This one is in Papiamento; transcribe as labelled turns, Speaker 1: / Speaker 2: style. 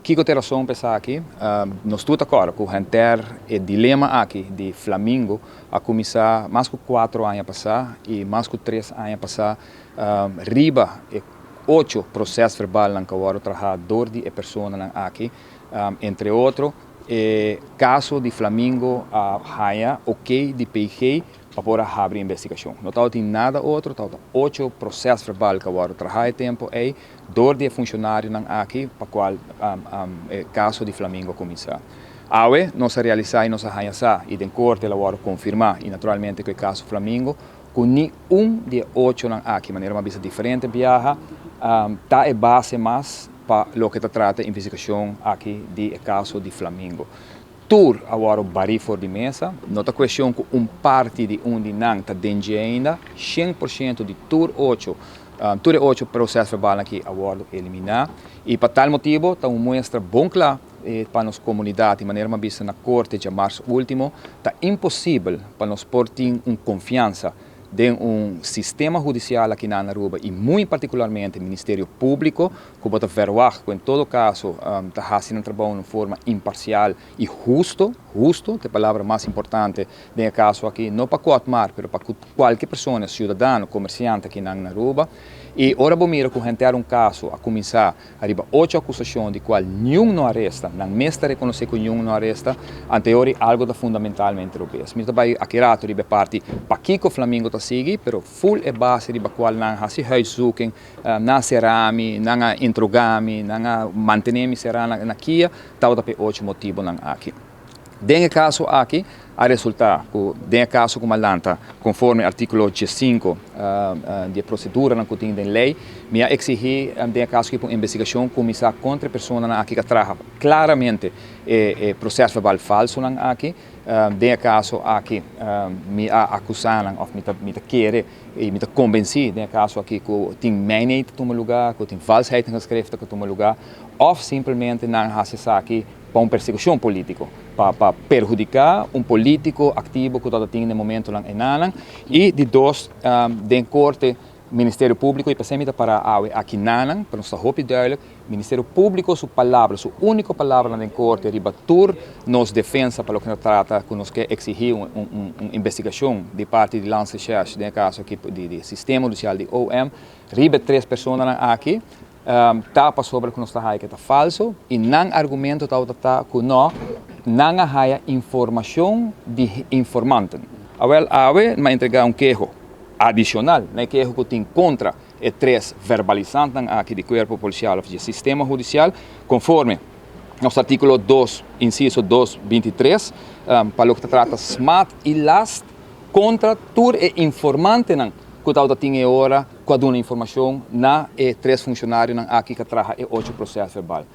Speaker 1: Kiko ta e rason pa esaki? Nos tur ta kòrda ku henter e dilema aki di Flamingo a kuminsá mas ku 4 aña pasá i mas ku 3 aña pasá riba e ocho procesverbalnan ku a wòrdu trahá dor di e personanan aki, entre otro, e kaso di Flamingo a haña ok di PG pa por habri investigashon. No tabatin nada otro, tabata ocho procesverbal ku a wòrdu trahá e tempu ei dor di funshonarionan aki pa kual e kaso di Flamingo kuminsá. Awe nos a realisá i nos a haña sa i den korte el a wòrdu konfirmá i naturalmente ku e kaso Flamingo ku ni un di ochonan aki, manera m'a bisa diferente biaha, ta e base mas pa loke ta trata investigashon aki di e kaso di Flamingo. Tur a wòrdu bari for di mesa, no ta kuestion ku un parti di un di nan ta den ainda, 100% di tur ocho, tur e ocho procesverbal aki a wòrdu eliminá i pa tal motibu ta un muestra bon kla pa nos komunidat, di manera m'a bisa na korte djamars último, ta imposibel pa nos por tin un konfiansa den un sistema hudisial aki na Aruba i muy partikularmente Ministerio Públiko, ku bo ta verwacht ku en todo kaso ta hasi un trabou di forma imparsial i hustu, hustu, e palabra mas importante den e kaso aki, no pa Otmar, pero pa kualke persona, siudadano, komersiante aki na Aruba. I ora bo mira ku henter un kaso a kuminsá ariba ocho akusashon di kual ningun no a resta, nan mes ta rekonosé ku ningun no a resta, anto algu ta fundamentalmente robes. Mi tambe aki ratu riba parti pakiko Flamingo ta sigui, pero full e base riba kual nan hasi huiszoeking, nan sera mi, nan a interogá mi, nan a mantené mi será na KIA, tabata pa ocho motibunan aki. Den e kaso aki, a resultá ku den e kaso ku m'a lanta, konforme artíkulo 5 di prosedura ku tin den lei, mi a eksigí den e kaso ku un investigashon kuminsá kontra e personanan aki ku a traha klaramente e procesverbal falsonan aki. Den e kaso aki, mi a akusá nan, òf mi ta kere i mi ta konvensí den e kaso aki ku tin meineed tuma lugá, ku tin valsheid in geschriften ku tuma lugá, òf simplemente nan hasi esaki pa un persekushon polítiko, pa perhudiká un polítiko aktivo ku tin na momentonan einan. I di dos, den korte Ministerio Públiko, i pa mi para awe akinan, pa nos ta hopi duidelijk, Ministerio Públiko su palabra, su úniko palabra den korte riba tur nos defensa pa loke ta trata ku nos ke eksigí un investigashon di parti di Landsrecherche, den kaso aki di sistema hudisial di OM, riba tres personanan aki, ta pasobra ku nos ta ku ta falsu i nan argumento ta ku no nan a haya informashon di informanten. Awel, awe m'a entregá un keho adishonal, na keho ku tin kontra e tres verbalisantenan aki di kuerpo polisial òf di sistema hudisial, konforme nos artíkulo 2, insiso 223, pa loke ta trata smaad i last kontra tur e informantenan ku tabatin e ora ku a duna informashon na e tres funshonarionan aki ku a traha e ocho procesverbal.